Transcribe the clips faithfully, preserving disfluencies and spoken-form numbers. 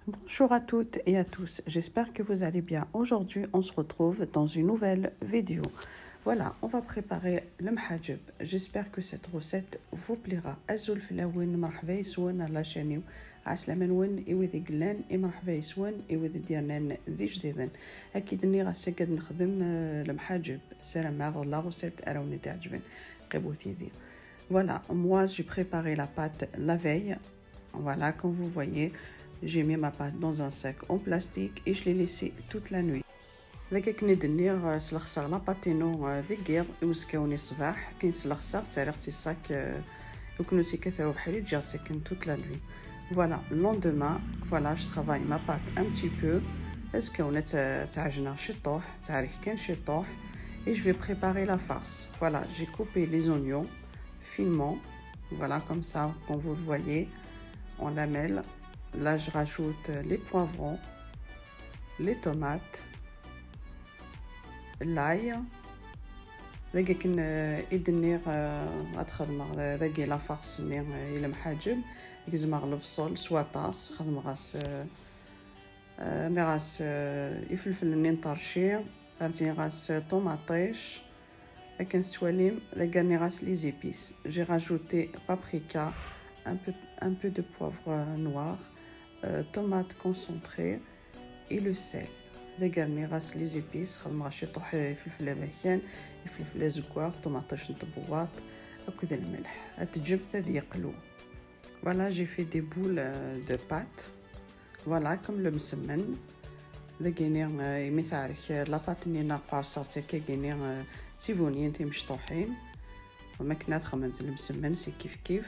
Bonjour à toutes et à tous, j'espère que vous allez bien. Aujourd'hui, on se retrouve dans une nouvelle vidéo. Voilà, on va préparer le mḥajeb. J'espère que cette recette vous plaira. Azul fell-awen, merḥba yes-wen ar la chaîne-iw. Ɛeslama-nwen i wid i yellan, i merḥba yes-wen i wid i d-yernan d ijdiden. Akka i d-nniɣ, ass-agi ad nexdem, euh, lemḥajeb. Ssarameɣ d la recette ara wen-d-iɛeǧben. Qqimet yid-i. Voilà, moi j'ai préparé la pâte la veille. Voilà, comme vous voyez, j'ai mis ma pâte dans un sac en plastique et je l'ai laissé toute la nuit. Dagi akken i d-nniɣ, eh, slexseɣ la pâte-inu, eh, deg yiḍ i uzekka-nni ṣṣbeḥ, akken slexseɣ, ttariɣ-tt i ṣṣak, eh, ur ken-ur tekkat ara ubeḥri, ǧǧiɣ-tt akken toute la nuit. Voilà, le lendemain, voilà, je travaille ma pâte un petit peu. Azekka-nni ad tt-, ad tt-ɛejneɣ ciṭuḥ, ttɛerrik kan ciṭuḥ. Et je vais préparer la farce. Voilà, j'ai coupé les oignons finement. Voilà, comme ça, comme vous le voyez, en lamelles. Là, je rajoute les poivrons, les tomates, l'ail. Dagi akken, euh, i d-nniɣ, euh, ad xedmeɣ da-, dagi la farce-nni, euh, i lemḥajeb. Gezmeɣ lebṣel s waṭas, xedmeɣ-as, euh, euh, rniɣ-as, euh, ifelfel-nni n ṭerci, rniɣ-as, euh, ṭumaṭic. Akken tettwalim, dagi rniɣ-as les épices. J'ai rajouté paprika, un peu, un peu de poivre noir, euh, tomate concentrée et le sel. Dagi rniɣ-as les épices, xedmeɣ ciṭuḥ ifelfel aberkan, ifelfel azeggaɣ, ṭumaṭic n tbewwaṭ akked lmelḥ. Ad teǧǧemt ad yeqlu. Voilà, j'ai fait des boules, euh, de pâte. Voilà, comme lemsemmen. Dagini, euh, imi teɛrek, euh, la pâte-nni neɣ qerṣeɣ-tt akkagini, euh, d tibuniyin timecṭuḥin. Am akken ad xedmemt lemsemmen, c'est kif kif.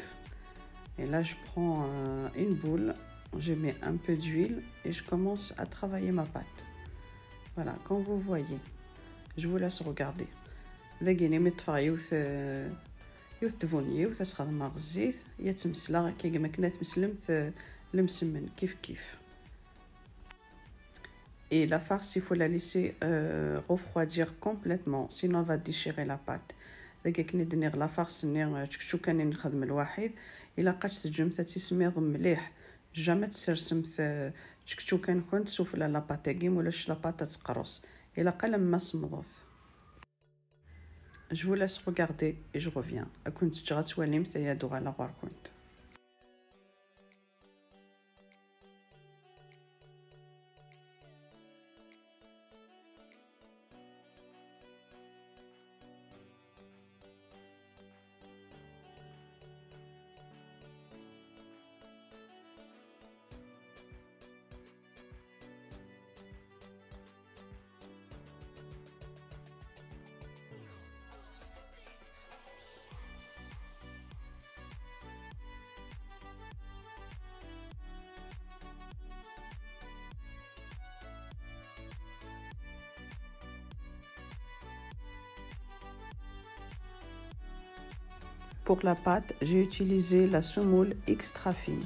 Et là, je prends, euh, une boule, je mets un peu d'huile et je commence à travailler ma pâte. Voilà, comme vous voyez. Je vous laisse regarder. Dagini, mi ṭṭfeɣ yiwet, euh, yiwet tbunyiwt, ad s-xedmeɣ zzit, ad tt-mesleɣ, akka am akken ad tmeslemt, euh, lemsemmen, kif kif. Et la farce, il faut la laisser, euh, refroidir complètement, sinon elle va déchirer la pâte. Dagi akken i d-nniɣ, la farce-nni, euh, čekčukan i nexdem lwaḥid, ilaq ad tt-teǧǧemt ad tismiḍ mliḥ. Jamais ad tessersemt, euh, čekčukan-nkent sufella la pâte-agi, ma ulac la pâte ad teqres. Ilaq alamma semmḍet. Je vous laisse regarder et je reviens. Ad kent-ǧǧeɣ ad twalimt aya ad uɣaleɣ ɣur-kent. Pour la pâte, j'ai utilisé la semoule extra fine.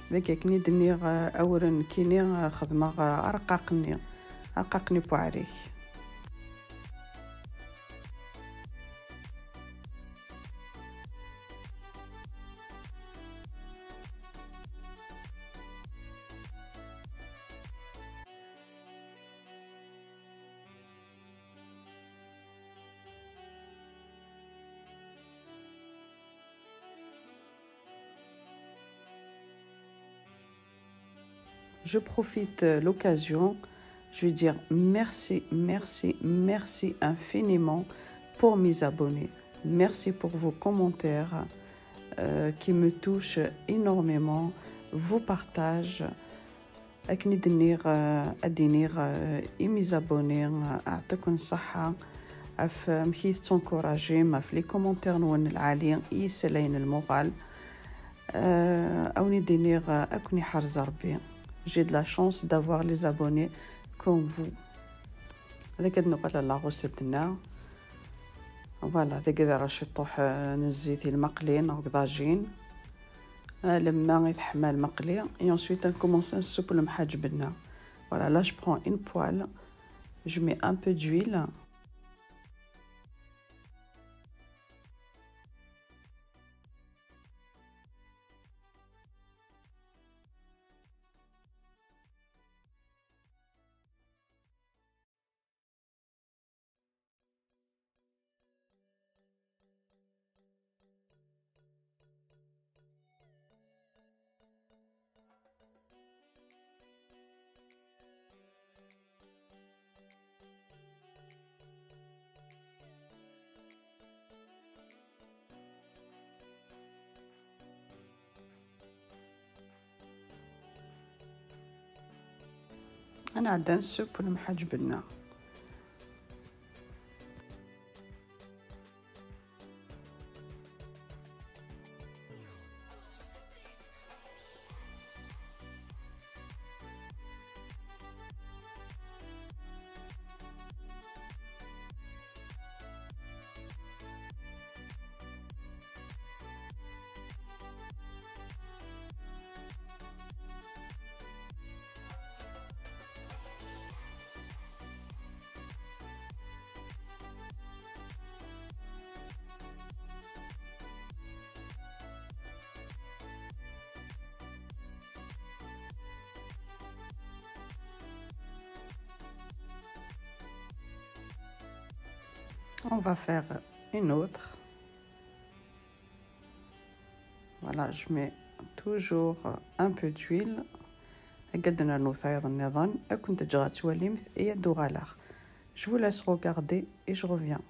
Dagi akken i d-nniɣ, euh, awren nekkini, euh, xedmeɣ, euh, arqaq-nni, arqaq-nni n uɛrek. Je profite, euh, l'occasion. Je veux dire merci, merci, merci infiniment pour mes abonnés. Merci pour vos commentaires, euh, qui me touchent énormément, vos partages. Akken i d-nniɣ, euh, ad d-iniɣ, euh, i mes abonnés, euh, aɛṭiken ṣṣeḥḥa ɣef, euh, amek i tettunkurajim, ɣef les commentaires-nwen lɛali i yisalayen n lmuɣal. Euh, ad wen-id-iniɣ, euh, ad ken-iḥrez Rebbi. J'ai de la chance d'avoir les abonnés comme vous. Dagi ad nuɣal ɣer la recette-nneɣ. Voilà, dagi ad rreɣ ciṭuḥ, euh, n zzit i lmeqli neɣ deg ḍajin. Alamma i teḥma lmeqli. Et ensuite, ad nkumenṣ ad nesseww lemḥaǧeb-nneɣ. Voilà, là, je prends une poêle. Je mets un peu d'huile. Ad nɛeddi ad nesseww lemḥaǧeb-nneɣ. On va faire une autre. Voilà, je mets toujours un peu d'huile. Ad d-nernu tayeḍ nniḍen, ad kent-ǧǧeɣ ad twalimt et ad d-uɣaleɣ. Je vous laisse regarder et je reviens.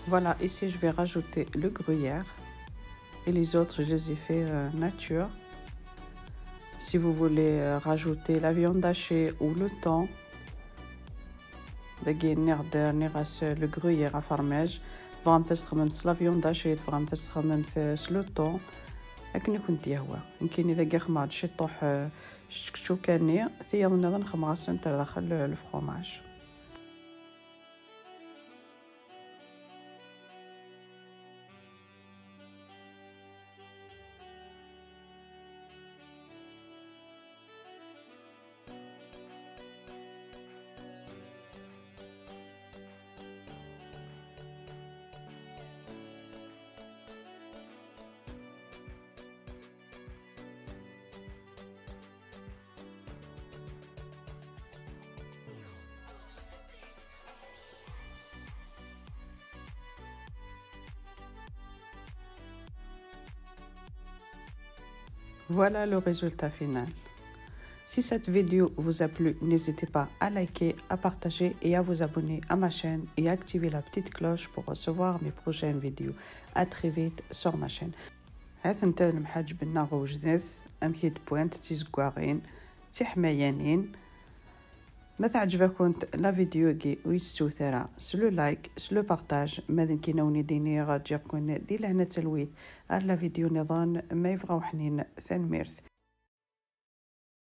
Voilà, ici je vais rajouter le gruyère et les autres, je les ai fait, euh, nature. Si vous voulez, euh, rajouter la viande hachée ou le thon, dagi nniɣ-d, nniɣ-as le gruyère afermaj. Tebɣamt ad txedmemt s la viande hachée, tebɣamt ad txedmemt, euh, s le thon. Akken i kent-yehwa. Nekkini dagi xemmeɣ-d ciṭuḥ, eh, ccekcuka-nni, tiyaḍ nniḍen xemmeɣ-asent ar daxel, eh, lefromaj. Voilà le résultat final. Si cette vidéo vous a plu, n'hésitez pas à liker, à partager et à vous abonner à ma chaîne et à activer la petite cloche pour recevoir mes prochaines vidéos. À très vite sur ma chaîne. Ha-tent-a lemḥaǧeb-nneɣ wejdet, amek i d-wwant d tizeggaɣin d tiḥmayanin. Ma teɛǧeb-akent la vidéo-agi, ur yi-tettewt ara s le like, s le partage, ma d nekkini a wen-d-iniɣ ǧǧiɣ-ken di lehna d talwit ar la vidéo nniḍen ma yebɣa uḥnin. Tanemmirt.